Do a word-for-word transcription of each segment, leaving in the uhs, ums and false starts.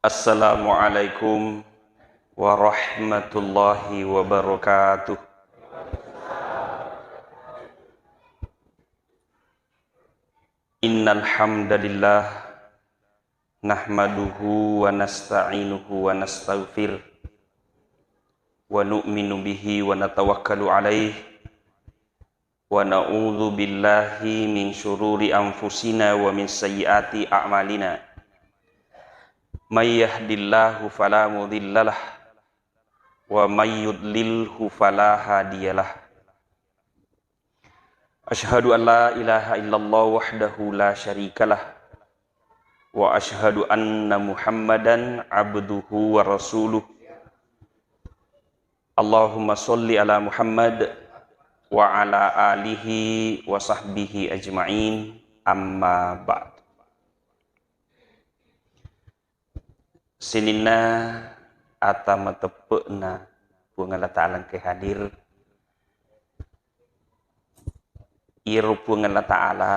Assalamualaikum warahmatullahi wabarakatuh. Innal hamdalillah, nahmaduhu wa nasta'inuhu wa nastaghfir, wa nu'minu bihi wa natawakkalu alaih, wa na'udzu billahi min syururi anfusina wa min sayyiati a'malina. May yahdillahu fala mudhillalah, wa may yudlilhu fala hadiyalah. Asyhadu an la ilaha illallah wahdahu la syarikalah, wa asyhadu anna Muhammadan abduhu wa rasuluh. Allahumma sholli ala Muhammad wa ala alihi wa sahbihi ajma'in, amma ba'd. Sininna ata mateppe'na Puang Allah Ta'ala engkae hadir. Iyaro Puang Allah Ta'ala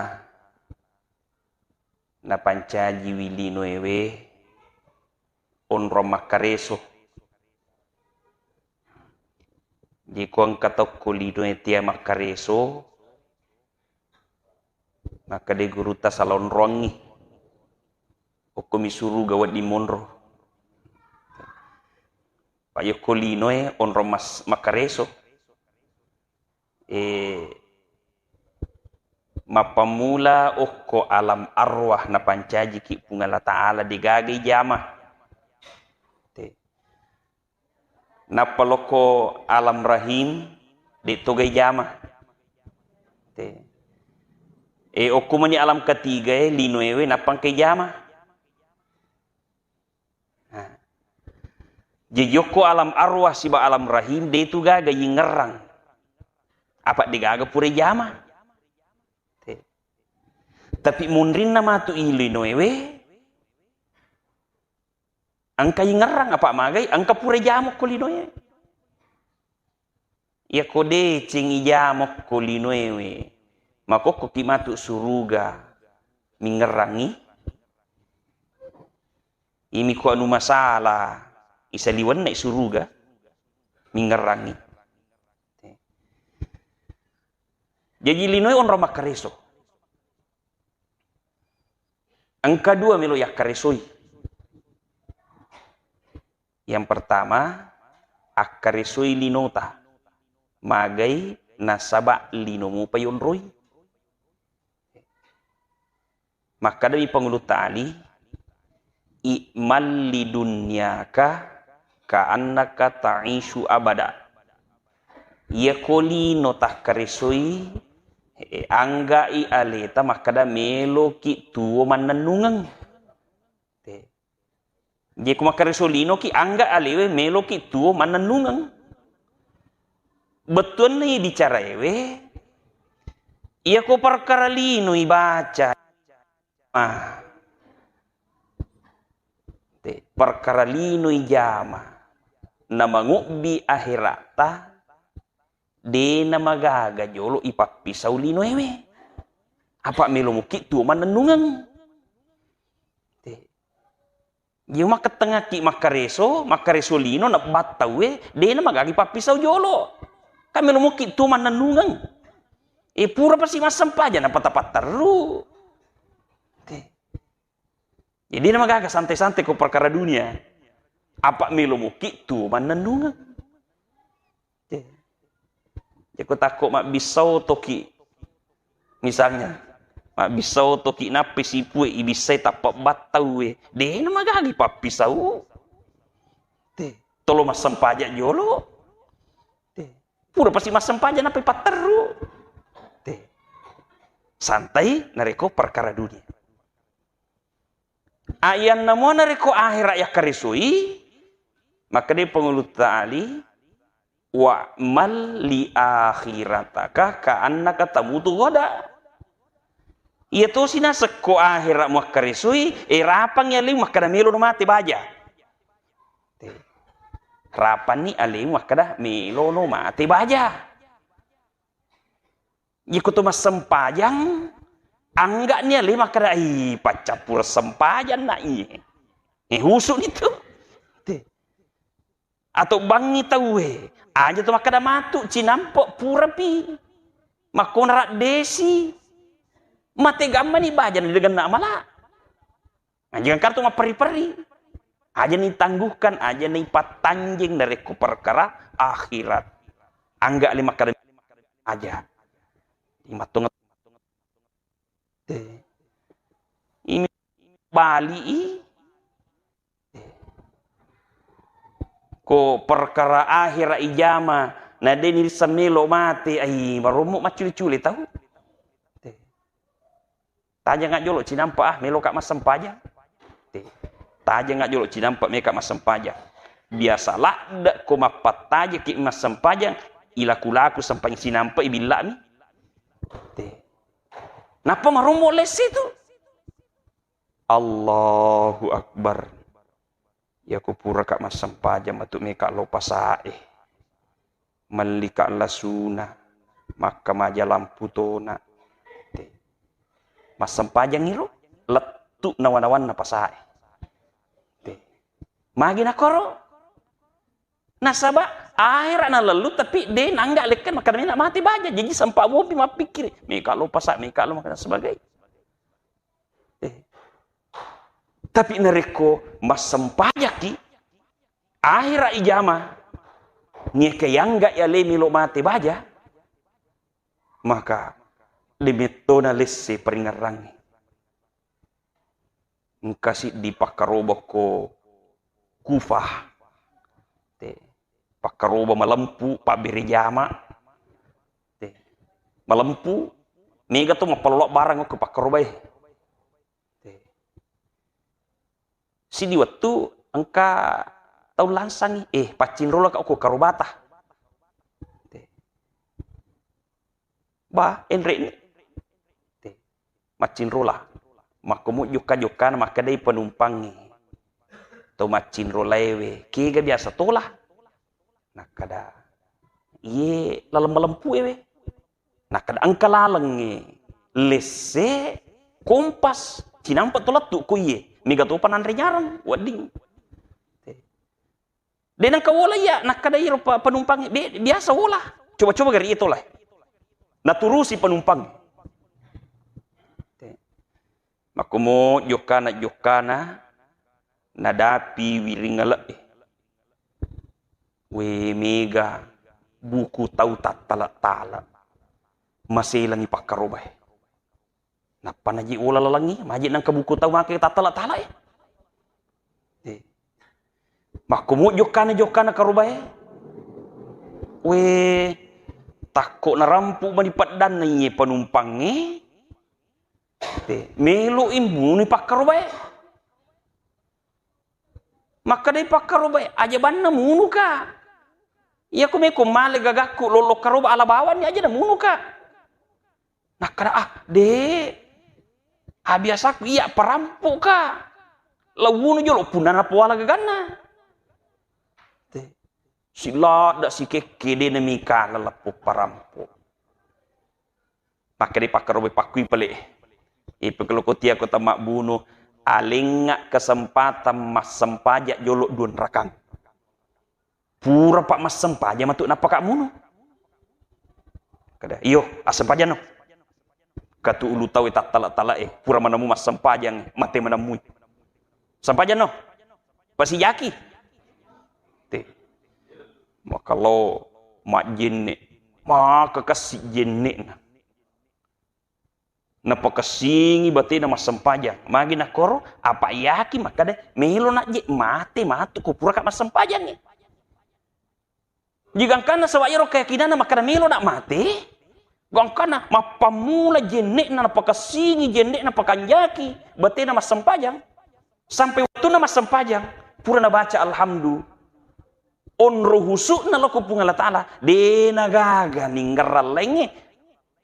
napancajiwi linoewe onrong makkareso. Jadi ko engka tokko linoe tea makkareso, makkeda gurutta, salonrongngi. Okkomi suruga wedding monro. Pa yokko linoe onrong mas-, makkareso. Eh, mappammula okko alam arwah napancajiki Puang Allah Ta'ala, degaga ijama. Te. Nappa lokko alam rahim, de toga ijama. Te. Eh, okko mani alam ketiga e, linoewe, nappa engka ijama. Nah. Jaji okko alam arwah siba alam rahim, de tu gaga yingerrang. Apa de gaga pura ijama. Te. Tapi munrinna matu i linoewe, engka yingerrang apa magai, engka pura ijama ko linoe. Iyako deceng ijama ko linoewe, makokkoki matu suruga mingerrangi. Imi ko anu masalah, isaliwenna i suruga, mingerrangi. Jaji linoe onrong makkareso. Engka dua melo yakkaresoi. Yang pertama, akkaresoi linota. Magai nasaba lino mupa yonroi. Makkedami Pangulutta Ali, "I'mal li dunyaka ka'annaka ta'isyu abada." Iyako lino takkaresoi, eh, angga'i aleta makkeda meloki tuo mannennungeng. Te. Jeko makkareso linoki, angga alewe meloki tuo mannennungeng. Bettuanna i bicaraewe, iyako perkara lino ibaca, ah, te, perkara lino ijama, namangobbi akheratta, de namagaga jolo ipappisau linoewe. Apa melo muki tuo mannennungeng. Te. Iya makkettengakki makkareso, makkareso lino, nabbattauwe, de namagaga ipappisau jolo. Kan melo muki tuo mannennungeng. E, pura pasi massempajang napata-patterru. Te. Jadi, de namagaga santai-santai ko perkara dunia. Apa melo muki tuo mannennungeng. Te. Jeko takko mabbissau toki. Misalnya, mabbissau toki nappi sipue ibissai tappa battauwe. De namagaga ipappisau. Te. Tolo massempajang jolo. Te. Pura pasi massempajang nappi patterru. Te. Santai narekko perkara dunia. Ayanna mo narekko akhera yakkaresoi, makkedai Pangulutta Ali, "Wa'mal li akhirataka ka'annaka tamutu ghoda." Iya tosi naseng ko akhera muakkaresoi, e, rapangngi alemu makkeda melono mate baja. Te. Rapanni alemu makkeda melono mate baja. Iko to massempajang, angga'ni ale makkeda, "Ih, paccappureng sempajang na iye." Eh, husuni tu. Te. Atau bangngi tauwe, aja to makkeda matu cinampe purapi. Makkona raddesi. Mate gammani baja na degenna mala. Anjing kartu mapperi-peri. Aja ni tangguhkan, aja ni pattanjeng narekko perkara akhirat. Angga le makkeda aja. Imattung te. Imi bali i. Ko perkara akhira ijama, na de ni risseng melo mate, ai, marommo maccule-cule tau. Te. Tajanga jolo cinampa, ah, melo ka massempajang. Te. Tajanga jolo cinampa, meka massempajang. Biasa ladde ko mappattajaki massempajang, ilaku-laku sempajang sinampa ibillami. Te. Nappa marommo lesse tu. Allahu Akbar. Iyako puraka massempajang matu meka lao pasae. Mellika lasuna, makkamaja lampu tona. Te. Massempajangi ro, lettu nawa-nawanna pasae. Te. Magi nakoro? Nasaba ahera nalellu, tapi de nangga lekken makkeda mena mate baja. Jaji sempa bompi mappikkiri. Meka lo pasa, meka lo makkeda sebagai. Eh. Tapi narekko massempajaki, ahera ijama, niaka yangga ya le melo mate baja, maka demettona lesse paringerrangnge. Engka siddi pakkaroba ko Kufah. Te. Pakkaroba malempu, pabbere jama. Te. Malempu, mega to mappalolo barang ko pakkarobae. Te. Siddi wettu engka tau lansangi, eh, paccinrola ka ko karobata. Te. Ba, enre'ni. Te. Maccinrola. Makkomo jokka-jokkana makkedai penumpangnge. To maccinrolaewe, kega biasa tola? Nakkeda, iye laleng malempu ewe. Nakkeda engka lalengnge lesse, kompas, cinampa to lettu ko iye. Mega topa nanre nyareng, wedding. Te. De nengka wola iya, nakkeda iyaro pa-, penumpang, "Be-, biasa wola. Coba-coba gari iya tola." Naturusi penumpang. Makkumo jokkana-jokkana, nadapi wiring ale'e. We mega buku tau tattala-tala. Maselangi pakkarobae. Nappa naji wola lalengngi, maji nengka buku tau make tattala-tala e. Eh. Makkumo jokkana-jokkana karobae. We, takko narampu mani peddanna iye penumpangnge. Te, melo imbuni pakkarobae. Makkedai pakkarobae, aja banna munuka. Iya ku meko male gagakku lollo karoba ala bawanni aja namunuka. Nakkeda, "Ah, de. Ah, biasaku iya parampuka. Lawunu jolo punna napowala gaganna." Te. Siladda sikekke de namika lalappo parampu. Makkedai pakkarobae pakkui pale. Ipekeloko tiako tamabbunu, alengnga kesempatan massempajang jolo duanrakang. Pura pa massempajang matu nappa ka munu. Kada, iyo, assempajanno. Katu ulu tau tattala-tala e, pura manemu massempajang, mate manemmui. Sempajanno. Pasijaki. Te. Makalo majjenne. Maka kassi jenne'na. Napakessingi batena massempajang. Magi nakkoro, apa yaki makkeda, melo najje mate matu ko puraka massempajangngi. Jigangkanna saba iyaro keyakinanna makkeda melo na mate, gangkanna mappammula jenne'na napakessingi jenne'na pakanjaki batena massempajang. Sampai wettunna massempajang, pura nabaca alhamdu. Onro husu'na lao ko Puang Allah Ta'ala, de nagaga ningerrang laingnge.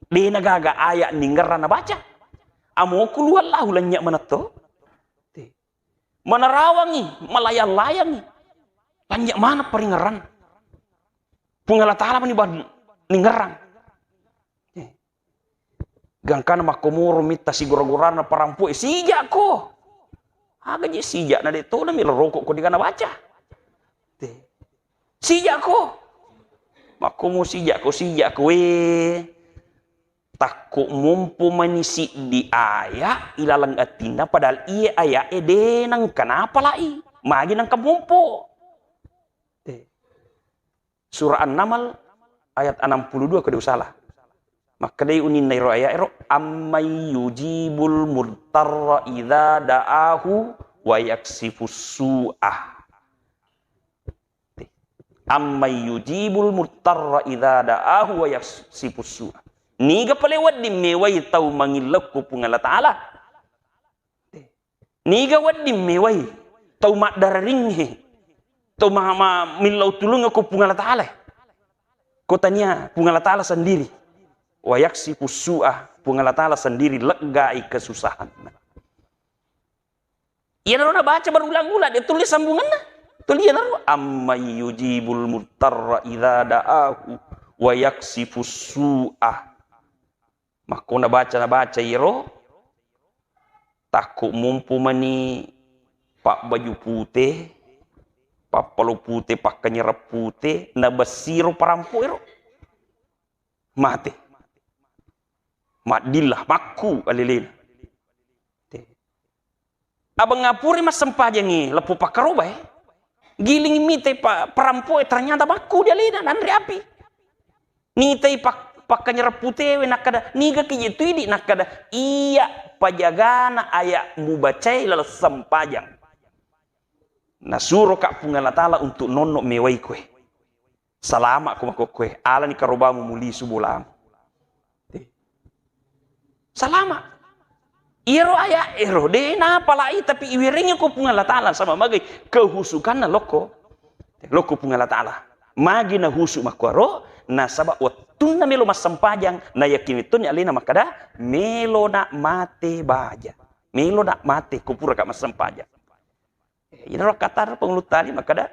De nagaga ayat ningerrang nabaca. Amo kulu Allahu lanya manetto. Te. Manarawangi, malayang-layangi. Lanya maneng paringerrang. Puang Allah Ta'ala mani ban ningerrang. Te. Gangkana makkomoro mitta sigora-gorana parampu'e, sija'ko. Aga je sija'na de' tona melo roko' ko de' gaga nabaca. Te. Sija'ko. Makkomo sija'ko, sija'ko, eh. Takko mompo mani siddi aya' ilaleng atinna, padahal iye aya'e de' nengka napalai. Magi nengka mompo. Te. Surah An-Naml ayat enam puluh dua ko de' usalah. Makkedai uninna ero aya'ero, "Amman yujibul mudtarra idza da'ahu wa yaksifus su'a." Amman yujibul mudtarra idza da'ahu wa yaksifus su'a. Niga pale wedding mewai tau mangillau ko Puang Allah Ta'ala? Niga wedding mewai tau maddararingnge, tau ma-, ma-, millau tulungnge ko Puang Allah Ta'ala? Ko tania Puang Allah Ta'ala sendiri. Wa yaksifus su'a, Puang Allah Ta'ala sendiri leggai kesusahanna. Iyanaro nabaca berulang-ulang, de' tuli sambunganna. Tuli iyanaro, "Amman yujibul mudtarra idza da'ahu wa yaksifus su'a." Makko nabaca, nabaca iyaro, takko mompo mani pabbaju pute, pappalo pute, pakkanyarang pute, nabessiro parampo ero. Mate. Maddilla, makku alelena. Te. Abang ngapure massempajangngi leppu pakkaroba, eh. Giling mitai pa-, parampoe, ternyata makku di alena, nanre api. Nitai pak-, pakkanyarang putewe, nakkada, "Niga kije tu idi?" Nakkada, "Iya pajagana aya mubacai laleng sempajang. Nasuro ka Puang Allah Ta'ala untuk nonno mewai koe." Salama ko makkokkoe, alani karobamu, mulisu bolamu. Salama. Iyaro aya ero de napalai, tapi iwerengi ko Puang Allah Ta'ala, sama magai kehusukanna lokko, lokko Puang Allah Ta'ala. Magi nahusu makkuaro, nasaba wettunna melo massempajang, nayakin tonni alena makkada, "Melo na mate baja. Melo na mate ko pura ka massempajang." Inaro kata pangulu tali makkada,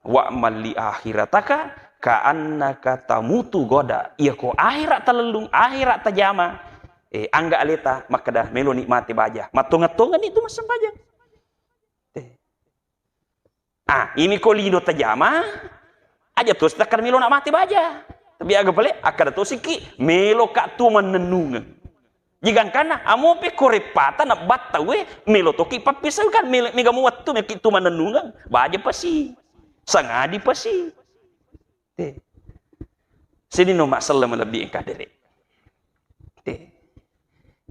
"Wa'mal li akhirataka ka'annaka tamutu goda." Iya ko akhirat talellung, akhirat tajama, eh, angga aleta makkada, "Melo ni mate baja." Mattonga-tonga ni tu massempajang. Eh. Ah, imi ko lino tajama, aja tosi takkada, "Melo na mate baja." Tapi aga pale, akkada tosiki, "Melo ka tu mannennungeng." Jigangkanna, amo pe ko reppata nabbattaue, melo toki pappisaukan, melo, mega mo wettu meki tu mannennungeng, baja pasi, sangadi pasi. Te. Sedino massella malebbi engka dere. Te.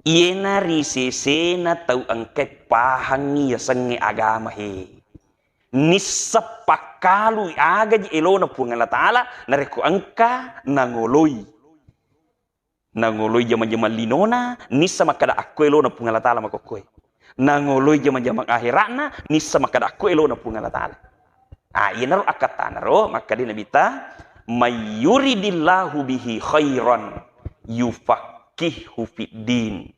Iyena ri sesena tau engkae pahangngi yasengnge agama he. Nisseng pakkalui agaji elona Puang Allah Ta'ala narekko engka nangoloi. Nangoloi jama-jamang linona, nisseng makkada akko elona Puang Allah Ta'ala makokkoe. Nangoloi jama-jamang akhiratna, nisseng makkada akko elona Puang Allah Ta'ala. Ah, iyanaro akkatanaro, makkada Nabitta, "May yuridillahu bihi khairan yufaqqihhu fid din."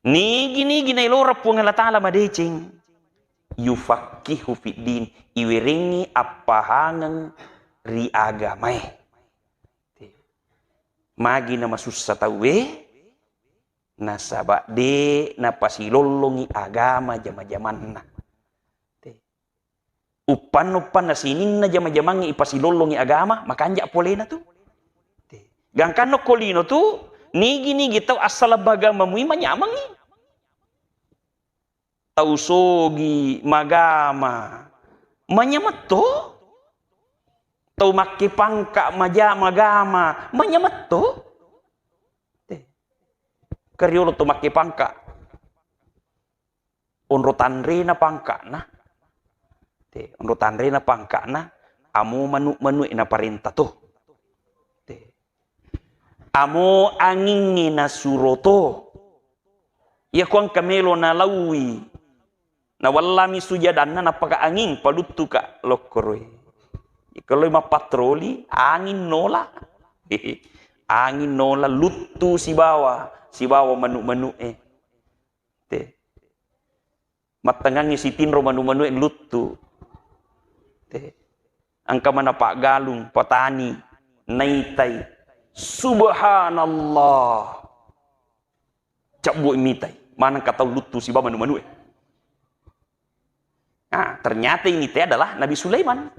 Nigi-nigi naelora Puang Allah Ta'ala madeceng, yufaqqihhu fid din, iwerengngi appahangeng ri agamae. Magi namasussa tauwe, nasaba de napasilollongi agama jama-jamanna. Te. Uppanna-uppanna sininna jama-jamangnge ipasilollongi agama, makanja polena tu. Te. Gangkanna ko lino tu, nigi-nigi tau assalebba agama mui manyamengngi. Tau sogi magama, manyametto. Tau makke pangka maja-, magama, manyametto. Te. Kariolo tau makke pangka. Onro tanrena pangkana. Te, onro tanrena pangkana, amo manu-, manue naparenta to. Te. Amo angingnge nasuro to. Iya ko engka melo nalaui, nawellami sujadanna, nappaka anging, paluttuka lokkoroe. Ikeloi mappatroli, angin nola. Angin nola, luttu sibawa, sibawa manu-, manu'e. Te. Mattengangngi sitinro manu-, manu'e luttu. Te. Engka mana paggalung, patani, naitai. Subhanallah. Cabbu mitai. Manengka tau luttu siba manu-, manu'e. Ah, ternyata ini teh adalah Nabi Sulaiman.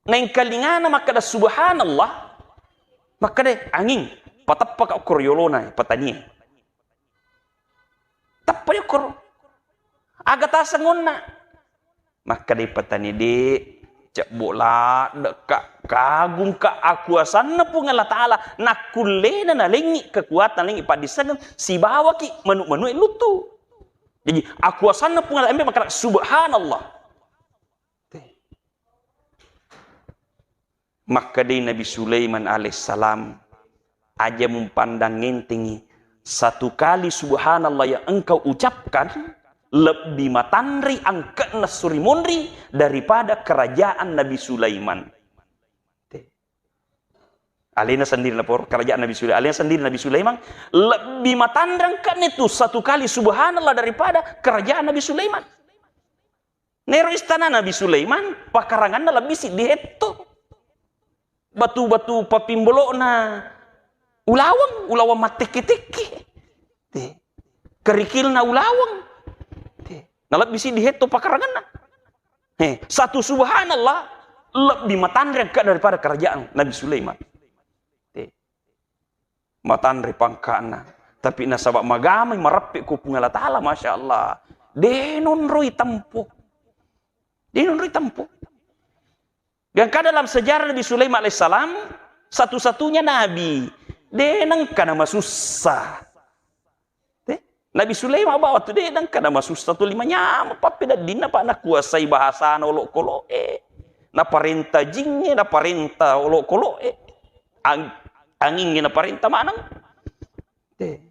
Naengkalingana makkeda, "Subhanallah." Makkeda, "Anging, pateppaka okkoro yolona patanie." Teppa okkoro. Aga taseng onna? Makkeda patani, "Dek, cebbo ladde ka, kagum ka akuasanna Puang Allah Ta'ala, nakkullena nalengi kekuatan, nalengi paddissengeng, sibawaki manu-manu e luttu." Jadi, akuasanna Puang Allah, embe makkeda, "Subhanallah." Makkedai Nabi Sulaiman alaihissalam, "Aja mumpandang entengi, satu kali subhanallah yang engkau ucapkan lebbi matanre angke'na suri monri daripada kerajaan Nabi Sulaiman." Alena sendiri naporo kerajaan Nabi Sulaiman. Alena sendiri Nabi Sulaiman lebbi matanre angke'na itu satu kali subhanallah daripada kerajaan Nabi Sulaiman. Nero istana Nabi Sulaiman, pakaranganna lebbi siddi hetto. Batu-batu pappimbolo'na ulaweng, ulaweng mattekke-tekke. Te. Kerikilna ulaweng. Te. Na lebbi siddi hetto pakaranganna. He, satu subhanallah, lebbi matanre angka daripada kerajaan Nabi Sulaiman. Te. Matanre pangka'na. Tapi nasaba magamai, mareppe ko Puang Allah Ta'ala, Masya Allah. De nonroi tempo. De nonroi tempo. Gangka dalam sejarah Nabi Sulaiman alaihissalam, satu-satunya nabi, de nengka namasussa. Te? Nabi Sulaiman bawa tu de nengka namasussa tu lima nyama pappedaddinna, pa nakuasai bahasana olokolo'e. Naparenta jingnge, naparenta olokolo'e. Ang-, angingnge naparenta maneng. Te.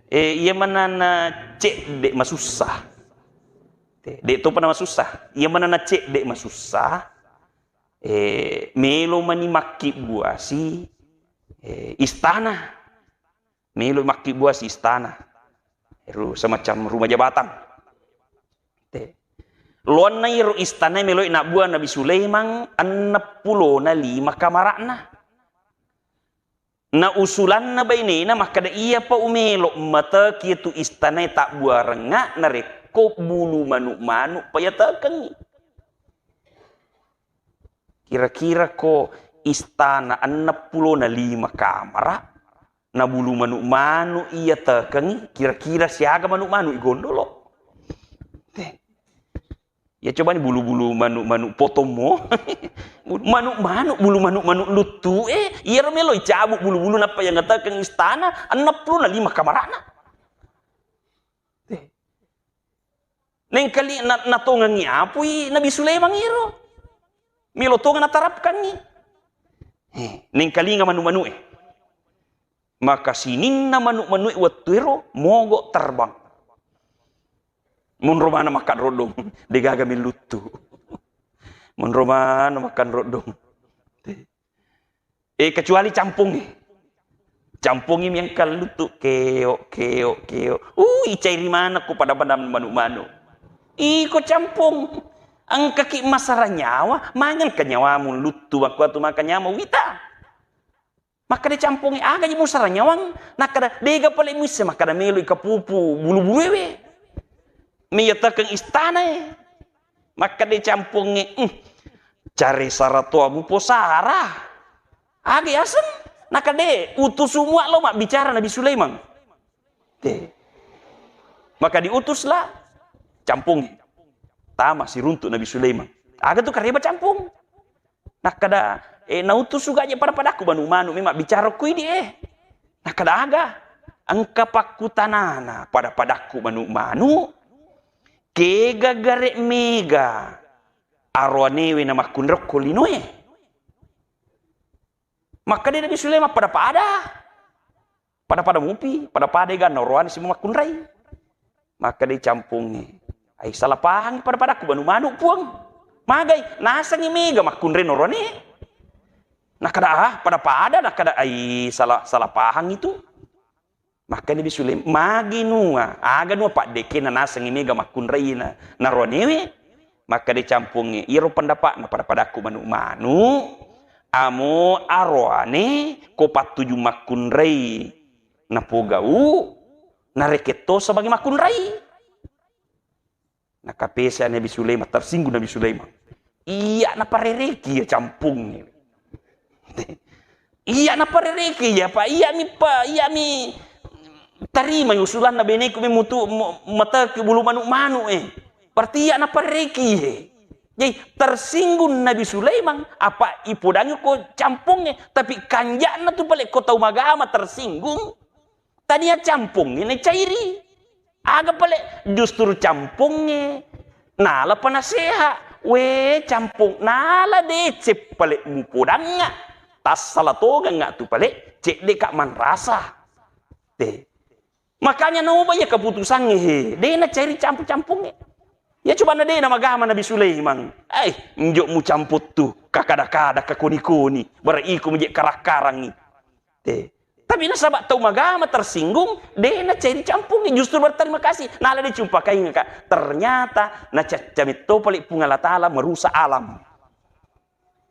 Eh, iya manana cedde masussa. Te, de topa namasussa. Iya manana cedde masussa. Eh, melo mani makkibbuasi, eh, istana. Melo makkibbuasi istana. Ru-, semacam rumah jabatan. Te. Loanna iro istana meloi nabbua Nabi Sulaiman, enneng pulona lima kamara'na. Na usulanna bainena makkeda, "Iyapa umelo mateki tu istanae tabbuarengnga narekko bulu manu-manu payatekengngi." Kira-kira ko istana enneng pulona lima kamara, na bulu manu-manu iyatekengngi, kira-kira siaga manu-manu igondolo? Te. Ya, coba ni bulu-bulu manu-manu potommo. Manu-manu, bulu manu-manu luttu, eh, iyaro melo icabu bulu-bulu nappa yangatekeng istana, enneng pulona lima kamarana. Eh. Nengkali na-, natongengi apui Nabi Sulaiman iro. Melo tongeng natarapkangi. Eh, nengkalinga manu-manu, eh. Maka sininna manu-manu'e wettuero mogok terbang. Monro mana makan rodong, degaga melluttu. Monro mana makan rodong. Eh, kecuali campongnge. Campongnge miangka luttu, keok, keok, keok. Uh, icairi manekko pada-pada manu-manu. Iko campong, engkaki masara nyawa, mangan ke nyawamu luttu, waktu maka nyawa wita. Makkeda campongnge, "Aga ji musara nyawang?" Nakkeda, "Dega pale muisse makkeda melo ikapupu bulu-buluewe. Meyatakeng istanae." Makkeda campongnge, "Hmm, care saratoa muposara. Aga yaseng?" Nakkeda, "Utusu mua lao mabbicara Nabi Sulaiman." Te. Maka diutuslah campongnge. Tama siruntuk Nabi Sulaiman. Aga tu kareba campong. Nakkeda, eh, nautusu gaje pada-padakku manu-manu, memang bicara ku idi, eh. Nakkeda aga, engka pakkutanana pada-padakku manu-manu, kega gare mega aroanewe namakkunrokko linoe. Makkeda Nabi Sulaiman pada-pada. Pada-pada mupi, pada-pada ganna oroane simo makkunrai. Makkeda campongnge, "Ai, salah pahang pada-pada ku manu-manu, Puang. Magai, nasengi mega makkunrai noroane." Nakkeda, "Ah, pada-pada," nakkeda, "Ai, salah, salah pahang itu." Makkeda Nabi Sulaiman, "Magi nua, aga nua paddekena nasengi mega makkunrai na, naroanewe?" Makkeda campongnge, "Iyaro pendapatna pada-pada ku manu-manu, amo aroane ko pattuju makkunrai." Napogau, nareketto sebagai makkunrai. Nakapesa Nabi Sulaiman, tersinggung Nabi Sulaiman. Iya naparereki iya campungnge. Iya naparereki iya, Pak. Iya mi pa, iya mi tarima usulanna beneku mi mutu, mu-, mata ke bulu manu-manu, eh. Berarti iya naparereki, eh. Jadi tersinggung Nabi Sulaiman, apa ipodangi ko campungnge, tapi kanjakna tu pale ko tau magama tersinggung. Tania campungnge nacairi. Aga pale justru campungnge nala penasehat. We campung, nala deceng pale mupodangnga. Tassala tongengnga tu pale, ceddeka manrasa. Te. Makanya naoba iya keputusangnge, he. De nacairi campu-campungnge. Ya coba na de na magama Nabi Sulaiman. Eh, njo mucamputtu, kakada-kada, kakoni-koni. Bara iko muje karang-karangi. Te. Tapi nasaba tau magama tersinggung, de nacairi campungnge, justru berterima kasih. Nala de cumpakainga, Kak. Ternyata nacacca metto pale Puang Allah Taala merusak alam.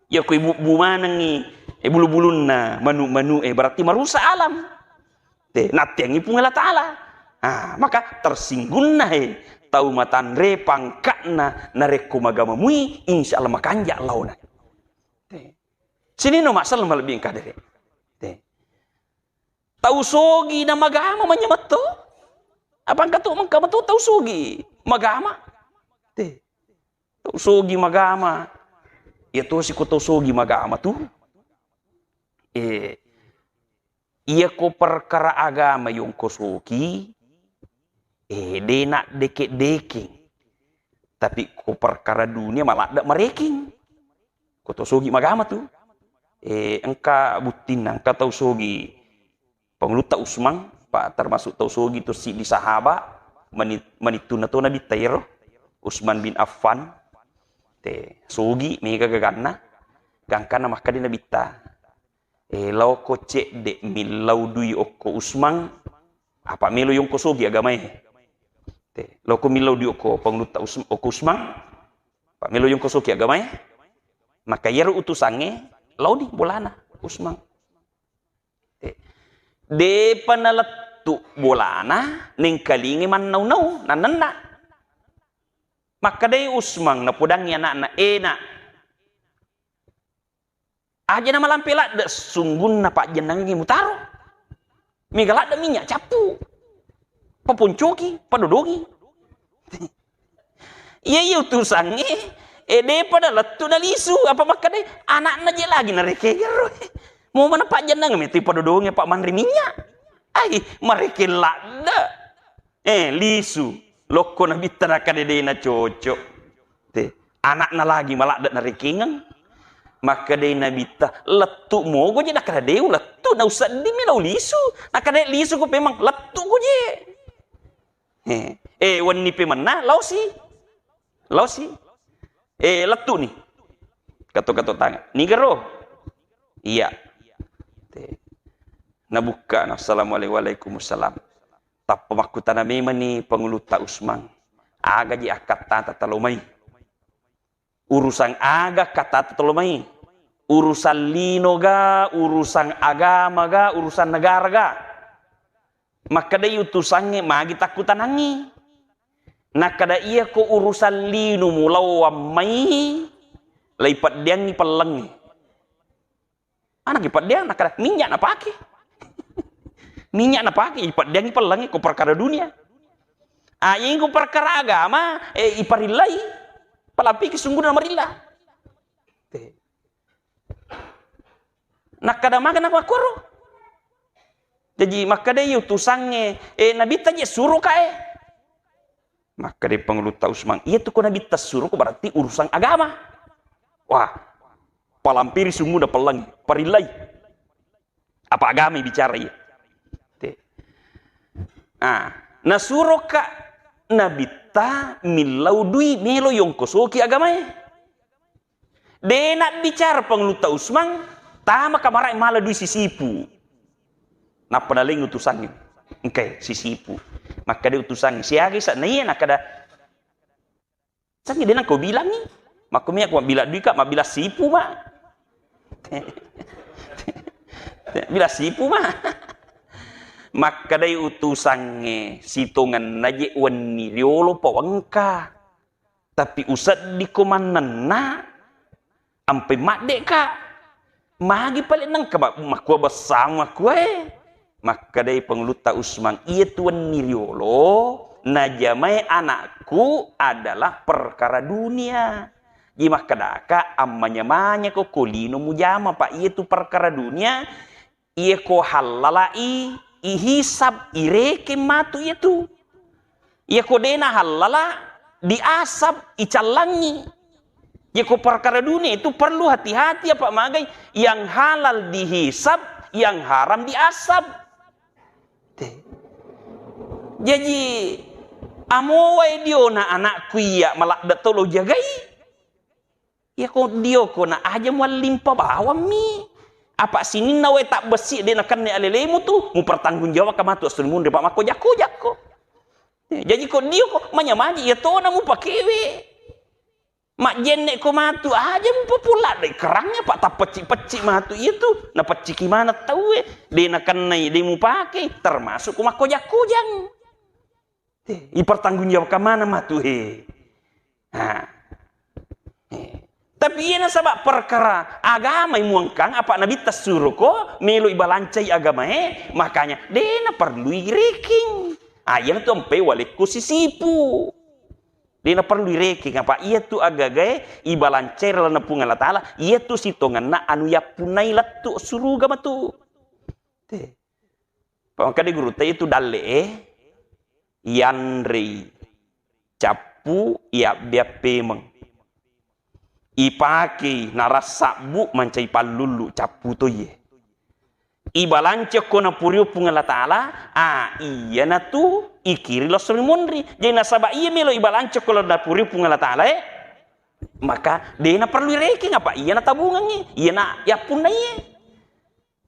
Ya ko ibu-bu manengi, eh, bulu-bulunna manu-manu, eh, berarti merusak alam. Te, nattiangi Puang Allah Taala. Ah, maka tersinggungna, eh, tau matanre pangkatna narekko magama mui, insya Allah makanja laona. Te. Sininna masalah malebbi engka dere. Te. Tau sogi na magama manya metto? Apa engka to mengka metto tau sogi magama? Te. Tau sogi magama. Iya tosi ko tau sogi magama tu. Eh, iya ko perkara agama yongko sogi, eh, de na deke-dekeng. Tapi ko perkara dunia maladde mareking. Ko to sogi magama tu. Eh, engka buttinna, engka tau sogi. Pangulutta Usman, pa termasuk tau sogi tu siddi sahaba, mani-, manittunna to Nabitta iyaro. Usman bin Affan. Te, sogi, mega gaganna. Gangkanna makkeda Nabitta. Eh, laoko cedde millau dui okko Usman, apa melo yongko sogi agamae. Te, laoko millau dui okko pangulutta Us-, okko Usman, apa melo yongko sogi agamae. Maka iyaro utusangnge, laoni bolana Usman. Te, depa nalettu bolana, nengkalinge mannau-nau, nannenna. Makkedai Usman, napodangngi anakna, "Eh, Nak, aja na malampe ladde, sunggunna pajjennangengngi mutaro. Mega ladde minyak cappu. Paponcoki, padodongi." Iya, iya utusangnge, eh, depa nalettu nalisu, apa makkedai, anakna je lagi narekeng ro. Mau mana pajjennang metu padodongi apa manre minyak. Ai, marekeng ladde. Eh, lisu. Lokko Nabitta nakkeda de na cocok. Te, anakna lagi maladde narekengeng. Makkedai Nabitta, "Lettu mogo je." Nakkeda, "De ulettu, nausedding mi lau lisu." Nakkeda, "Lisu ko pemeng, lettu ko je." Eh, eh, wenni pemenna, laosi. Laosi. Eh, lettu ni. Kato-kato tangan. Nigero? Iya. Te. Nabukka, na, "Assalamualaikum." "Waalaikumsalam." Tappa makkutana memang ni Pangulutta Usman, "Aga je akkattata talo mai? Urusan aga akkattata talo mai? Urusan lino ga, urusan agama ga, urusan negara ga?" Makkedai utusangnge, "Magi takkutanangngi?" Nakkeda, "Iya ko urusan lino mulawang mai, laipeddiangngi pellengnge." Ana ki peddiang, nakkeda, "Minyak napake." Minyak napake, ipeddiangngi pellengnge ko perkara dunia. Ah, iya ko perkara agama, eh, iparillai. Palampiki sungguna marilla. Te. Nakkeda maga na makkoro. Jaji makkedai utusangnge, eh, Nabitta je suro kae. Makkedai Pangulutta Usman, "Iya tu ko Nabitta suro ko berarti urusan agama." Wah, palampiri sungguna pellengnge, parillai. Apa agama bicara iya? Te. Ah, nasuroka Nabitta millau dui melo yongkosoki agamae. De nabbicara Pangulutta Usman, tama kamarae mala dui sisipu. Nappa naleng utusangnge. Engkae sisipu. Makkeda utusangnge, "Siaga isa naiya?" Nakkeda, "Sangi de nangko bilangngi. Makko mi aku mabbila dui ka, mabbila sipu ma." Bila sipu ma. Makkedai utusangnge, "Sitongenna je wenni riolo pawengka." Tapi useddiko mannenna, ampai madde'ka. Magi pale nengka ma-, makkua bessang makkuae. Makkedai Pangulutta Usman, "Iyatu wenni riolo najamai anakku adalah perkara dunia." Jadi makkedaka, ammanya-manya ko, ko lino mujama, Pak, iyatu perkara dunia, iya ko hallalai, ihisab, irekeng matu iyatu. Iya ko dena hallala, diasab, icallangi. Iya ko perkara dunia itu perlu hati-hati apa magai, yang halal dihisab, yang haram diasab. Te. Jaji, amowae diona anakku iya maladde tolo jagai. Iya ko dio ko na aja muallimpa bawammi. Apa sininna wae tabbessi de nakenna alelemu tu, mupertanggung jawabka matu assulimunri pa makko jakko-jakko. Jaji ko dio ko manya-manya iya tona mupakewe. Majjenne ko matu aja mupapulla dai kerangnya, Pak, tappecci-pecci matu iya tu, napecciki maneng tauwe, de nakennai, de mupake, termasuk ko makkojang-kojang. Eh, ipertanggungjawabkan mana matu he. Nah. Eh. Tapi iya nasaba perkara agama muangkang apa nabitta suruko melo ibalancai agamae, makanya dena perlu ireking. Ah, iya tu ampe walekku sisipu. Dena perlu ireking apa iya tu agagae ibalancai ri lalenna Puang Allah Taala, iya tu sitongenna anu yappunnai lettu suruga matu. Te. Pamangkade gurutta itu dalle e, yanrei cappu, yabbeang pemeng. Ipakei narasabbu mancai pallullu cappu toiye. Ibalanca ko napuriu Puang Allah Taala, ah, iyanatu ikiri langsung rimunri. Jadi nasaba iya melo ibalanca ko napuriu Puang Allah Taala e, maka dena perlu irekeng apa iya natabungengngi, iya na yappunnaiye.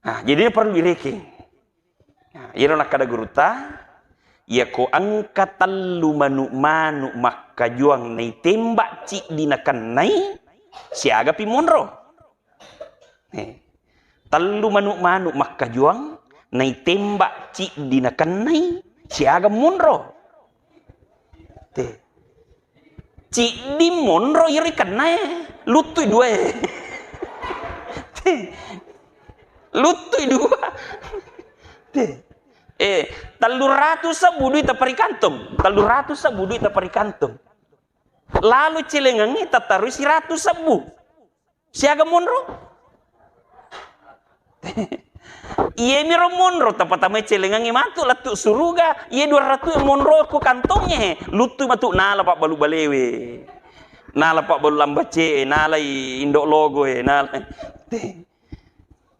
Nah, jadi ini perlu irekeng. Nah, iyaro nakkada gurutta, iya ko engka tellu manu-manu makkajuang naitembak ciddi nakennai, siaga pi monro. Eh, tellu manu-manu makkajuang naitembak ciddi nakennai, siaga monro. Te. Ciddi monro iyaro ikennae, luttui duae. Te. Luttui dua. Te. Eh, telluratu sebbu duita parikantong. Telluratu sebbu duita parikantong. Lalu celengengngi tatarui siratu sebbu. Siaga monro? Iyemiro monro, tapatamai celengangnge matu lettu suruga. Iye dua ratu monro ko kantongnge, he. Luttu matu nala pabbalu balewe. Nala pabbalu lambace, nalai indo logo, he. Nala. Te.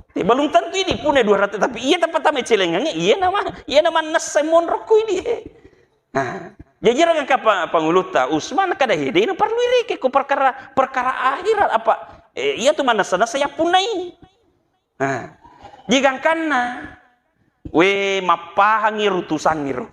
Te, belum tentu ini pune dua ratu, tapi iya tapatamai celengangnge, iya nama, iya nama nessa monro ko ini, he. Nah, jaji ragangka pa-, pangulutta Usman kada hede na perlu ireke ko perkara, perkara akhirat apa, eh, iya tu manessa-nessa yappunnai. Nah, jigangkanna, we, mappahangi rutusangiro.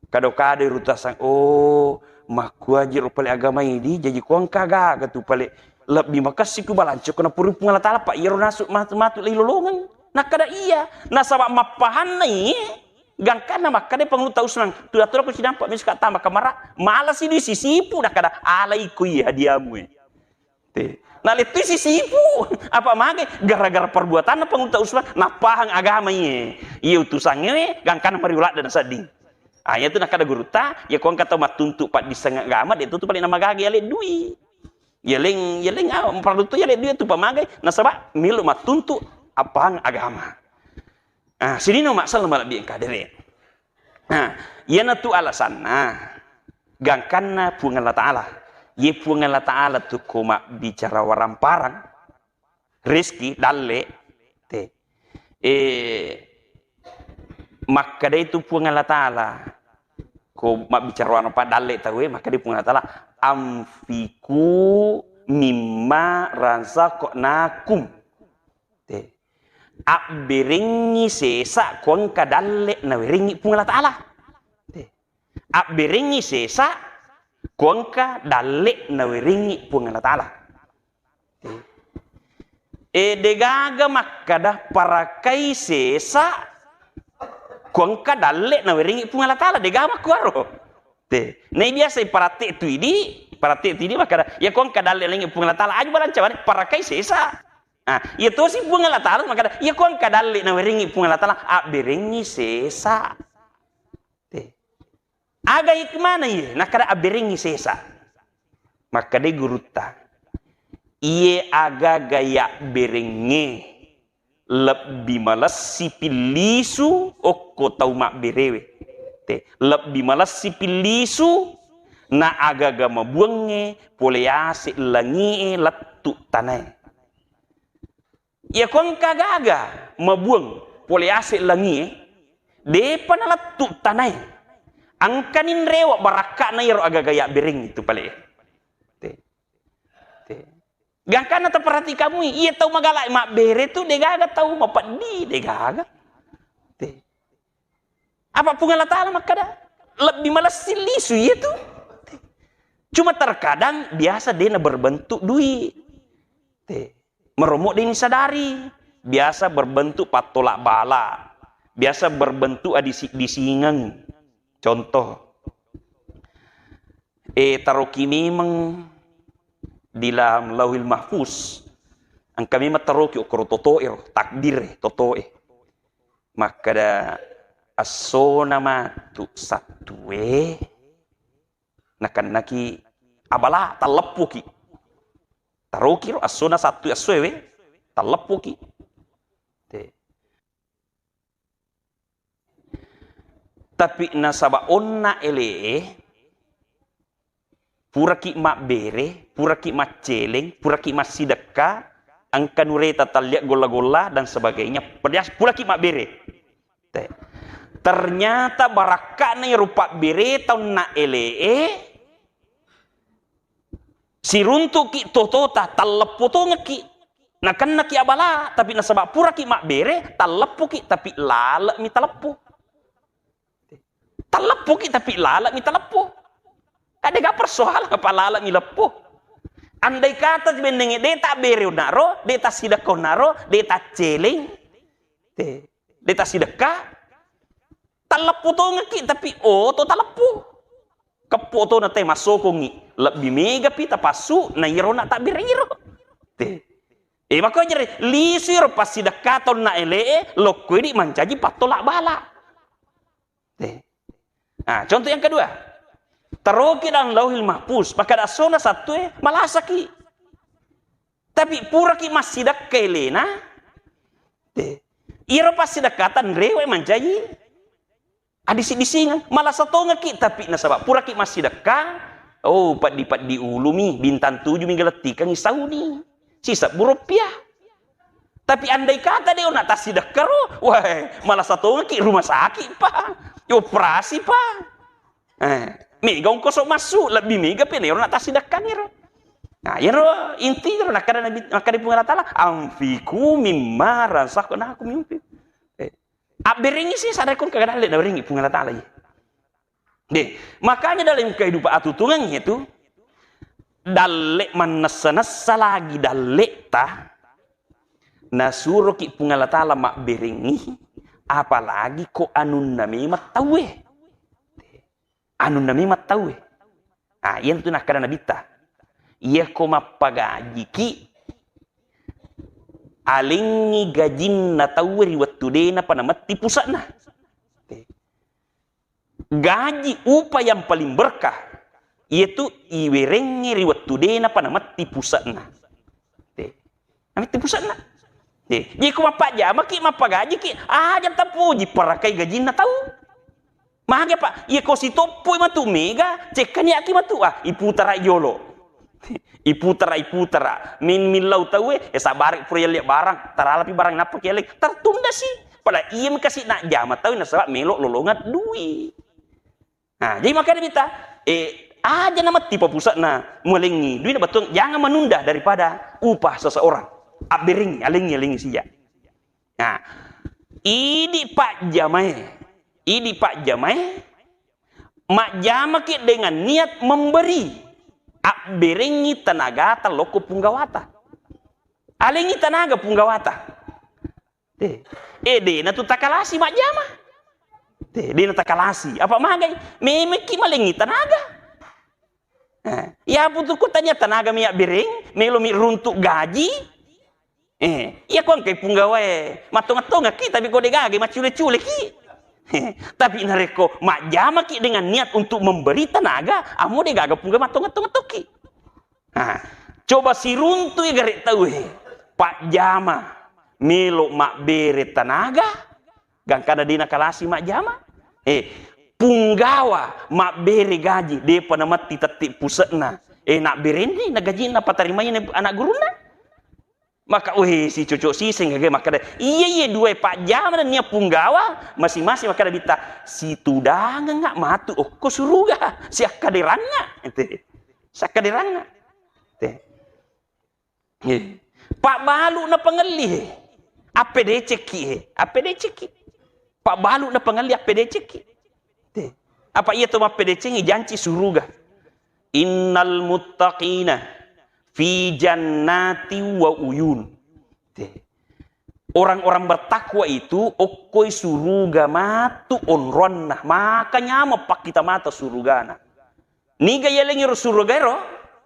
Kado-kado rutusang, oh, makkuaji ro pale agama idi, jaji ko engka gaga tu pale lebbi makessi ku balanco ko napuri Puang Allah Taala, pa iyaro nasu matu-matu lei lolongeng. Nakkada iya, nasaba mappahanna iye, gangkanna makkada pangulutta Usman, tu datoro ko sidampa meska tama kamara, malasi dui sisipu, nakkada alai ko iya hadiamu e. Te. Nalettui sisipu, apa mage, gara-gara perbuatanna pangulutta Usman, nappahang agama iye. Iye utusangnge we, gangkanna mariuladde nasedding. Ah, iya tu nakkada gurutta, iya ko engka tau mattuntu paddisseng agama, de tu tu pale namagaga yale dui. Yaleng, yaleng, ah, parellu to yaleng dui tu pamagai, nasaba melo mattuntu appahang agama. Ah, sininna umma selleng malebbi engka dere. Nah, iyanatu alasanna gangkanna Puang Allah Taala. Ye Puang Allah Taala tu ko mabbicara waramparang, rezeki, dalle, te. Eh, makkadai tu Puang Allah Taala, ko mabbicara waramparang dalle tauwe, makkadai Puang Allah Taala, "Anfiqu mimma razaqnakum." Te. Abberengngi sesa ko engka dalle nawerengngi Puang Allah Taala. Te. Abberengngi sesa ko engka dalle nawerengngi Puang Allah Taala. Te. E, degaga makkada parakai sesa ko engka dalle nawerengngi Puang Allah Taala, degaga makkuaro. Te. Nai biasa iparatte tu idi, Berarti tidi makkada, iya ko engka dalle nawerengngi Puang Allah Taala, aju balanca bane, parakai sesa. Ah, iya tosi Puang Allah Taala makkada, iya ko engka dalle nawerengngi Puang Allah Taala, abberengngi sesa. Te. Aga hikmana iye? Nakkada abberengngi sesa. Makkadai gurutta, iye agaga yabberengnge lebbi malessi pillisu okko tau mabberewe. Te, lebbi malessi pillisu na agaga mabuangnge pole yase langie lettu tanae. Iya ko engka gaga mabuang pole yase langie, depa nalettu tanae. Engkani nrewa barakka'na iyaro agaga yabbereng itu pale. Te. Te. Gangkanna taperhatikamui, iya tau magala mabbere tu degaga tau mapeddi, degaga. Te. Apa Puang Allah Taala makkada, lebbi malessi lisu iya tu. Cuma terkadang biasa dena berbentuk duit. Te. Meromo deni sadari. Biasa berbentuk pattolak bala. Biasa berbentuk adisi-disingeng. Contoh, eh, taroki memeng di dalam Lauhil Mahfuz. Engka memeng taroki okkoro totoe ro, takdir e, totoe. Makkada, essona matu sattue, nakennaki abala, talleppuki. Taroki ro, essona sattue, essoe we, talleppuki. Te. Tapi nasaba onna ele'e, puraki mabbere, puraki macceleng, puraki massidekka, engka nureta talliak golla-golla dan sebagainya. Pedas-, puraki mabbere. Te. Ternyata barakka'na iyaro pabbereta onna ele'e, siruntu'ki totota, talleppo tongekki. Nakennaki abala, tapi nasaba puraki mabbere, talleppoki, tapi lale'mi taleppo. Talleppoki, tapi lale'mi taleppo. Kan de'ga persoalan apa lale'mi leppo. Andai kata bennengnge de tabbere onnaro, de tassidekka onnaro, de tacceleng. Te. De tassidekka, talleppo tongekki, tapi oto taleppo. Keppo tona te massokongngi, lebbi megapi tapassu, na iyaro na tabbereng iro. Te. Eh, makko jere, lisu iro passidekka tonna ele'e, lokko idi mancaji pattolak bala. Te. Nah, contoh yang kedua. Taroki dalam Lauhil Mahfuz, makkada essona sattue, malasaki. Tapi puraki massidekka elena, te. Iyaro passidekkata nrewe mancaji adisi-disingeng, malasa tongekki, tapi nasaba puraki massidekka, oh, peddi-peddi ulumi, bintang tujuh mi galettikengngi sauni, sisebbu rupiah. Tapi andai kata de ona tassidekka ro, wah, malasa tongekki rumah sakit, Pak. Operasi, Pak. Eh, mega ongkoso massu, lebbi megapi na iyaro na tassidekkaniro. Nah, iyaro inti ro nakkada Nabi, nakkada Puang Allah Taala, "Anfiqu mimma razaqnakum min qabli." Eh, abberengngi sesa, sadakon kagadalle nawerengngi Puang Allah Taala, iya. De, makanya dalam kehidupan atutungan itu, dalle mannessa-nessa lagi dalleta, nasuroki Puang Allah Taala mabberengngi, apalagi ko anunna memang tauwe. Anunna memang tauwe. Ah, iyanatu nakkada Nabitta. Iyako mappagajiki, alengngi gajinna tauwe ri wettu de napa nametti puse'na. Gaji, upah yang paling berkah, iyatu iwerengnge ri wettu de napa nametti puse'na. Te. Nametti puse'na. Te. Jadi ko mappajamaki, mappagajiki, aja tapuji, parakai gajinna tau. Mage, Pak, iya ko sitoppoi matu mega, cekkaniaki matu, ah, iputara jolo. Iputara, iputara. Min millau tauwe, eh, sabari pura yalli barang, taralapi barang nappa kialli, tertunda si. Pada iya mi kasi najjama tau nasaba melo lolongan dui. Nah, jadi makanya bita, eh, aja nametti papuse'na mualengngi dui na bettuang, jangan menunda daripada upah seseorang. Abberengngi, alengngi, alengngi sija. Nah, idi pajjamae, idi pajjamae, majjamaki dengan niat memberi, abberengngi tenagata lokko punggawata. Alengngi tenaga punggawata. Eh, eh, dena tu takalasi majjama. Eh, dena takalasi. Apa magai? Memekki malengngi tenaga. Eh, iya putu ko tania tanaga mi abbereng, melo mi runtu gaji. Eh, iya ko engkai punggawae, mattonga-tongaki, tapi ko de gaga, maccule-culeki. Eh, tapi narekko majjamaki dengan niat untuk memberi tenaga, amo de gaga punggawa mattonga-tonga tokki. Nah, coba siruntu i gare tau e. Pajjama, melo mabbere tenaga, gangkana de nakalasi majjama. Eh, punggawa mabbere gaji, depa namatti tette pusekna. Eh, nabberenni na gajinna patarimai anak gurunna. Maka, weh, si cocok siseng gaga makkeda, iya, iya, dua pajjama nennia punggawa, masing-masing makkeda bitta, situdangengnga matu okko suruga, siakkaderangnga. Ente. Siakkaderangnga. Ente. Eh. Pabbalu na pangelli, he. Appedecekki, he. Appedecekki. Pabbalu na pangelli, appedecekki. Te. Apa iya to mappedecengi janci suruga. Innal muttaqina fi jannati wa uyun. Te. Orang-orang bertakwa itu okkoi suruga matu onroanna. Maka nyameng pakkita mata surugana. Niga yalengi ro suruga ero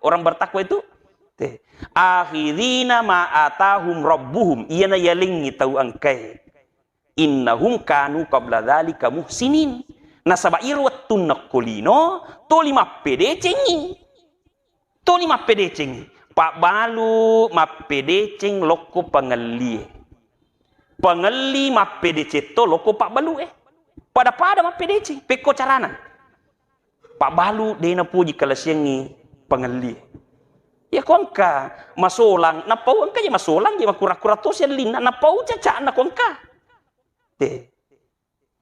orang bertakwa itu? Te. Akhirina ma atahum rabbuhum. Iyana yalengi tau engkae. Innahum kanu qabla dzalika muhsinin. Nasaba iro wettunna ko lino, toli mappedecengi. Toli mappedecengi. Pabbalu mappedeceng lokko pangellie. Pangelli mappedeceng to lokko pabbalue. Pada-pada mappedeceng. Pekko carana. Pabbalu de napoji kalasiangngi pangellie. Iya ko engka masolang, napau engka je masolang je makura-kura tosi ellinna, napau cacana ko engka. Te.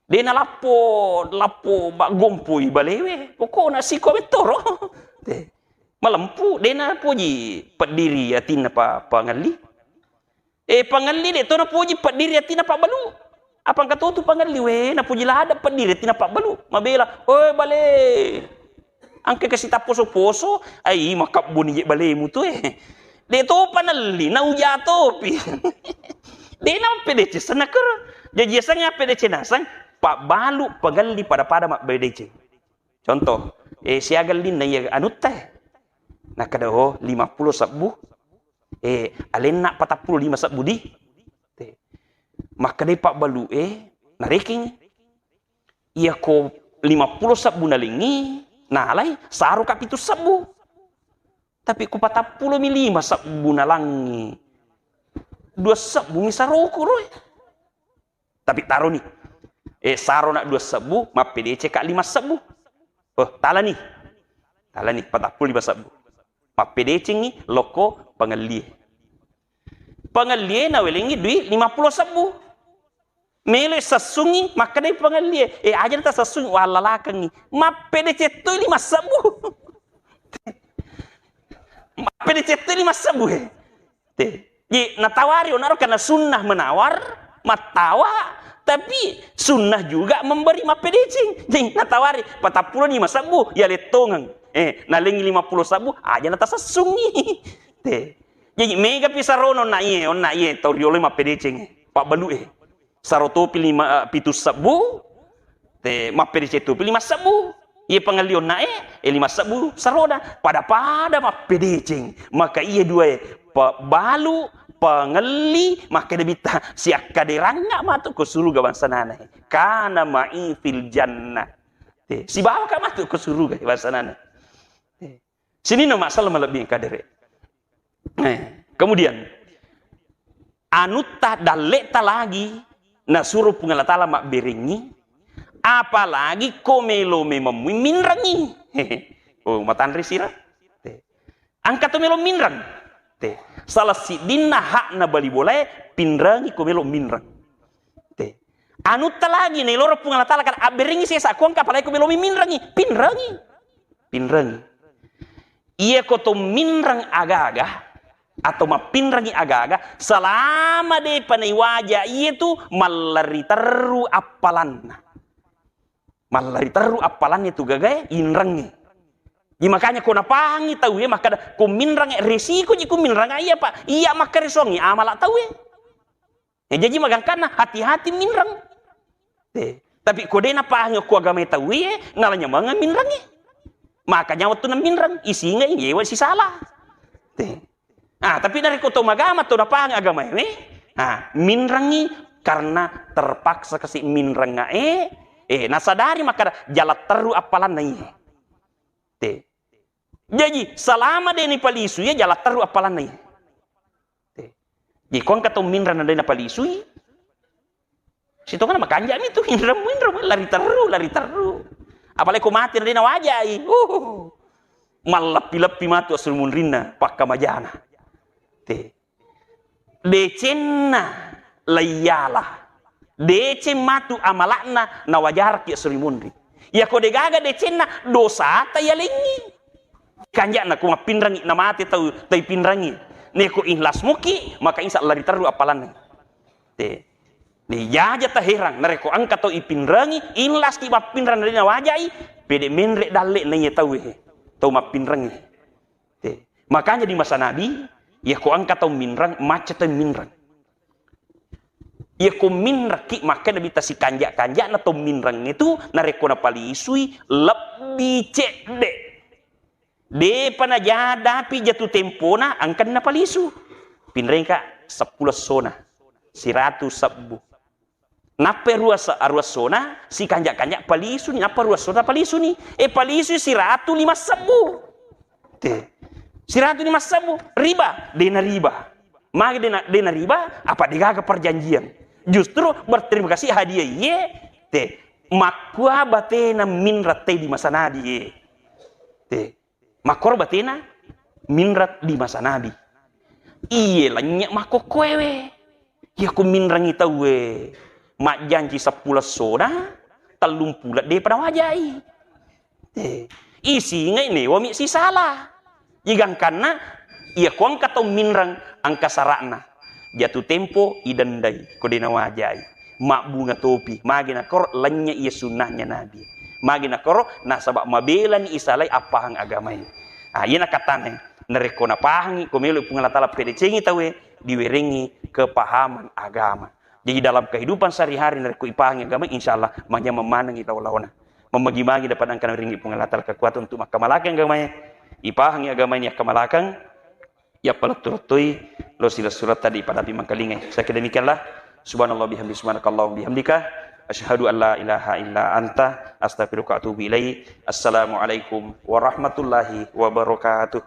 De nalappo, lappo baggompoi balewe, pokokna siko mettoro. Te. Malempu, de napoji peddiri atinna pa, pangelli. Eh, pangelli de to napoji peddiri atinna pabbalu. Apa engka to tu pangelli we, napoji lada peddiri atinna pabbalu. Mabela, "Oi bale, engka kasi tapposo-poso, ai makabbuni je balemu tu eh." De to panelli, nauja topi. De na mappedeceng senna kero. Jaji aseng appedeceng naseng, pabbalu pangelli pada-pada mappedeceng. Contoh, eh, siaga ellinna iya anutta, eh? Nakkeda, "Oh, lima pulo sebbu." Eh, alenna patappulo lima sebbu di. Te. Makkedai pabbalu, eh, narekeng. Iya ko lima pulo sebbu nalengi, nalai, saroka pitu sebbu. Tapi ko patappulo mi lima sebbu nalangi, dua sebbu mi saroku roe. Tapi taroni. Eh, sarona dua sebbu, mappedeceka lima sebbu. Oh, talani. Talani, patappulo lima sebbu. Mappedecengi lokko pangellie. Pangellie nawelengi dui lima pulo sebbu. Melo sessungi, makkedai pangellie, eh, aja ta sessungi, wallalakengi. Mappedeceng toi lima sebbu. Mappedeceng toi lima sebbu, eh. Te. Ji, natawari onaro karena sunnah menawar, mattawa, tapi sunnah juga memberi mappedeceng. Ji, natawari patappulo lima sebbu, ya lettongeng. Eh, nalengi lima pulo sebbu, aja natasessungi. Te. Jadi mega pi sarono onna iye, onna iye tau riolo mappedeceng, eh, pabbalu eh. Saro topi lima, eh, pitu sebbu, te mappedeceng topi lima sebbu. Iye pangelli onna e, eh, lima sebbu saroda. Pada-pada mappedeceng. Maka iye dua e, pabbalu, pangelli, makkeda bitta, siakkaderangnga matu ko suruga bangsa nana e. Kana ma'i fil jannah. Te, sibawa ka matu ko suruga bangsa nana. Te. Sininna masalah malebbi kadere. Eh, kemudian, anutta dalleta lagi nasuro Puang Allah Ta'ala mabberengngi, apalagi ko melo memeng minrengngi. Oh, matanre sira. Te. Engka to melo minreng. Te. Salah siddinna hakna bali bolae, pinrengi ko melo minreng. Te. Anutta lagi nailoro Puang Allah Ta'ala kan abberengngi sesa ko engka, apalagi ko melo minrengi, pinrengi. Pinrengi. Iya ko to minreng agaga atau mappinrengi agaga, selama depa naiwaja iya tu mallari terru appalanna. Mallari terru appalanna tu gagae inrengnge. Jadi makanya ko napahangi tau e makkada ko minreng e, resiko ji ko minreng iya, Pak. Iya makkaresoangi amala tau e. Eh, jaji magangkanna hati-hati minreng. Eh, tapi ko de napahangi ko agama tau e, nala nyamengeng minreng e. Makanya wettunna minreng, isingai, yewa sisala. Te. Ah, tapi narekko to magama, to napahang agamae, ah, minrengi karena terpaksa kasi minrengnga, eh, eh, nasadari makkada jala terru appalanna iye. Te. Jaji, salama de nipalisui, jala terru appalanna iye. Te. Jadi, ko engka tau minreng na de napalisui, sitongana makanja'mi tu, minreng, minreng, lari terru, lari terru. Apalagi ko mate na de nawajai. Uh, malleppi-leppi matu assurumunrinna, pakkamajana. Te. Decenna laiyala. Deceng matu amala'na nawajarki assurimunri. Iyako degaga decenna, dosata yalengngi. Kanja'na ko mappinrengngi namate tau, tau ipinrengngi. Neko ikhlas muki, maka insya Allah lari terru appalanna. Te. Ni jaja taherang, narekko engka tau ipinrengngi, ikhlas ki mappinreng na de nawajai, pede menre dalle na iya tau e. Tau mappinrengngi. Te. Makanya di masa Nabi, iyako engka tau minreng, macca tau minreng. Iyako minrekki, makkeda Nabitta, sikanja-kanjana tau minreng itu narekko napalisui lebbi cedde. Depa najadapi jatuh tempona, engka napalisu. Pinrengka seppulo essona, siratu sebbu. Nappa rua se-, rua essona, sikanja-kanja palisuni, nappa rua essona palisuni. E, palisui siratu lima sebbu. Te. Siratu lima sebbu. Riba, dena riba. Magi dena, dena riba, apa degaga perjanjian. Justru berterima kasih hadiah iye, te. Makkua batena minreng tau di masa Nabi, ye. Te. Makkoro batena minreng di masa Nabi. Iye lennye makkokkoewe. Iyako minrengngi tauwe majjanci seppulo essona, tellumpulo depa nawajai. Eh, isingai newami sisala. Igangkanna, iyako engka tau minreng engka sara'na. Jatuh tempo idendai, ko de nawajai. Mabbunga topi, magi nakoro lennye iya sunnahnya Nabi. Magi nakoro nasaba mabelani isalai appahang agamae. Ah, iyana katana, narekko napahangi, ko melo Puang Allah Taala pedecengi tauwe, diwerengi kepahaman agama. Jadi dalam kehidupan sehari-hari narekko ipahangi agama, insya Allah manyameng manengi lao-laona. Memagi-magi dapat engka nawerengi Puang Allah Taala kekuatan untuk makkamalakang agamae, ipahangi agamae yakkamalakang, yappalettu-lettui lo silessureng tadi padapi mangkalingai. Saya kira demikianlah. Subhanallah bihamdi, subhanakallah bihamdika. Asyhadu an la ilaha illa anta, astaghfiruka wa atubu ilaik. Assalamualaikum warahmatullahi wabarakatuh.